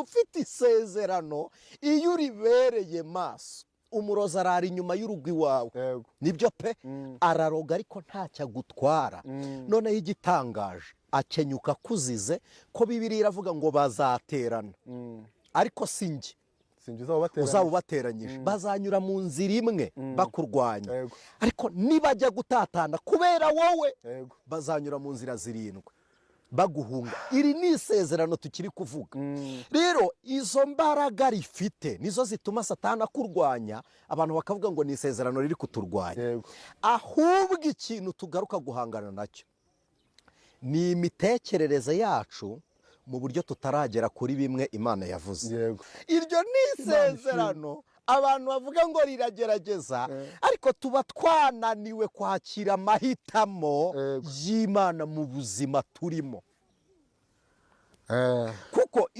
ufite isezerano, iyo uribereye maso, umurozi arara inyuma y'urugo iwawe. Nibyo pe, araroga ariko ntacyo agutwara. Noneho igitangaje, akenyuka akuzize ko Bibiliya iravuga ngo bazaterana, ariko si njye Sinjye uzaba ubateranyije. Uzaba ubateranyije. Bazanyura mu nzira imwe bakurwanya, ariko nibajya gutatana kubera wowe, bazanyura mu nzira zirindwi baguhunga. Iri ni isezerano tukiri kuvuga. Rero izo mbaraga rifite nizo zituma Satani akurwanya, abantu bakavuga ngo ni isezerano riri kuturwanya. Ahubwo ikintu tugaruka guhangana nacyo ni imitekerereze yacu mu buryo tutaragera kuri bimwe Imana yavuze. Iryo ni isezerano abantu bavuga ngo riragerageza, ariko tuba twananiwe kwakira amahitamo y'Imana mu buzima turimo, kuko